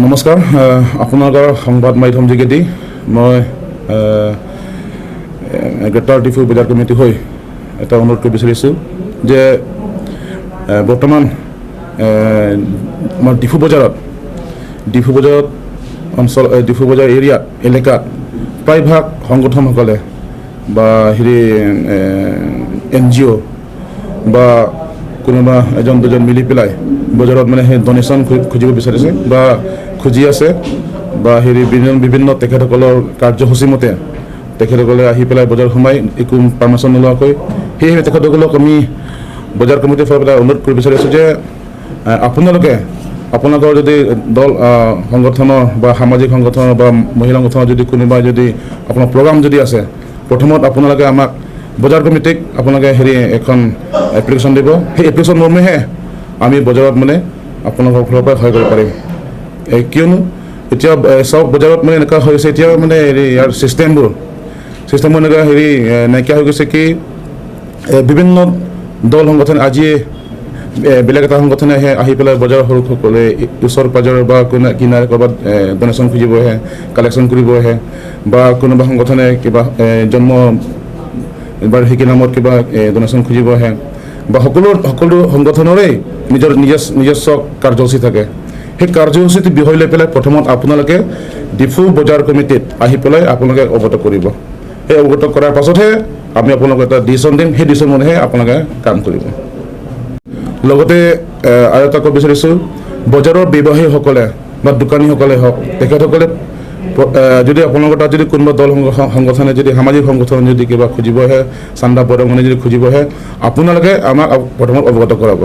নমস্কাৰ, আপোনালোকৰ সংবাদ মাধ্যম যোগেদি মই গ্ৰেটাৰ ডিফু বজাৰ কমিটি হৈ এটা অনুৰোধ কৰিব বিচাৰিছোঁ যে বৰ্তমান আমাৰ ডিফু বজাৰত অঞ্চল, ডিফু বজাৰ এৰিয়াত, এলেকাত প্ৰায়ভাগ সংগঠনসকলে বা হেৰি এনজিঅ' বা কোনোবা এজন দুজন মিলি পেলাই বজাৰত মানে সেই ডনেশ্যন খুজিব বিচাৰিছে বা খুজি আছে বা হেৰি বিভিন্ন বিভিন্ন তেখেতসকলৰ কাৰ্যসূচী মতে তেখেতসকলে আহি পেলাই বজাৰ সোমাই একো পাৰ্মিশ্যন নোলোৱাকৈ। সেয়েহে তেখেতসকলক আমি বজাৰ কমিটিৰ ফালৰ পৰা অনুৰোধ কৰিব বিচাৰিছোঁ যে আপোনালোকে আপোনালোকৰ যদি দল সংগঠনৰ বা সামাজিক সংগঠনৰ বা মহিলা সংগঠনৰ যদি কোনোবা যদি আপোনাৰ প্ৰগ্ৰাম যদি আছে, প্ৰথমত আপোনালোকে আমাক বজাৰ কমিটিক আপোনালোকে হেৰি এখন এপ্লিকেশ্যন দিব। সেই এপ্লিকেশ্যন মৰ্মেহে আমি বজাৰত মানে আপোনালোকৰ ফালৰ পৰা সহায় কৰিব পাৰিম। কিয়নো এতিয়া চাওক, বজাৰত মানে এনেকুৱা হৈছে, এতিয়া মানে হেৰি ইয়াৰ ছিষ্টেমবোৰ এনেকুৱা হেৰি নাইকিয়া হৈ গৈছে কি বিভিন্ন দল সংগঠন আজিয়ে বেলেগ এটা সংগঠনে আহে, আহি পেলাই বজাৰৰ সৰুসকলে ওচৰ পাজৰ বা কোনে কিনাৰে ক'ৰবাত ডনেশ্যন খুজিব আহে, কালেকশ্যন কৰিব আহে বা কোনোবা সংগঠনে কিবা জন্ম বাৰ্ষিকী নামত কিবা ডনেশ্যন খুজিব আহে বা সকলো সকলো সংগঠনৰে নিজৰ নিজস্ব কাৰ্যসূচী থাকে। সেই কাৰ্যসূচীটো বিষয় লৈ পেলাই প্ৰথমত আপোনালোকে ডিফু বজাৰ কমিটিত আহি পেলাই আপোনালোকে অৱগত কৰিব। সেই অৱগত কৰাৰ পাছতহে আমি আপোনালোকক এটা ডিচিশ্যন দিম। সেই ডিচিশ্যন মতেহে আপোনালোকে কাম কৰিব। লগতে আৰু এটা ক'ব বিচাৰিছোঁ, বজাৰৰ ব্যৱসায়ীসকলে বা দোকানীসকলে হওক, তেখেতসকলে যদি আপোনালোকৰ তাত যদি কোনোবা দল সংগঠনে যদি, সামাজিক সংগঠনে যদি কিবা খুজিব আহে, চান্দা বৰঙণি যদি খুজিব আহে, আপোনালোকে আমাক প্ৰথমত অৱগত কৰাব।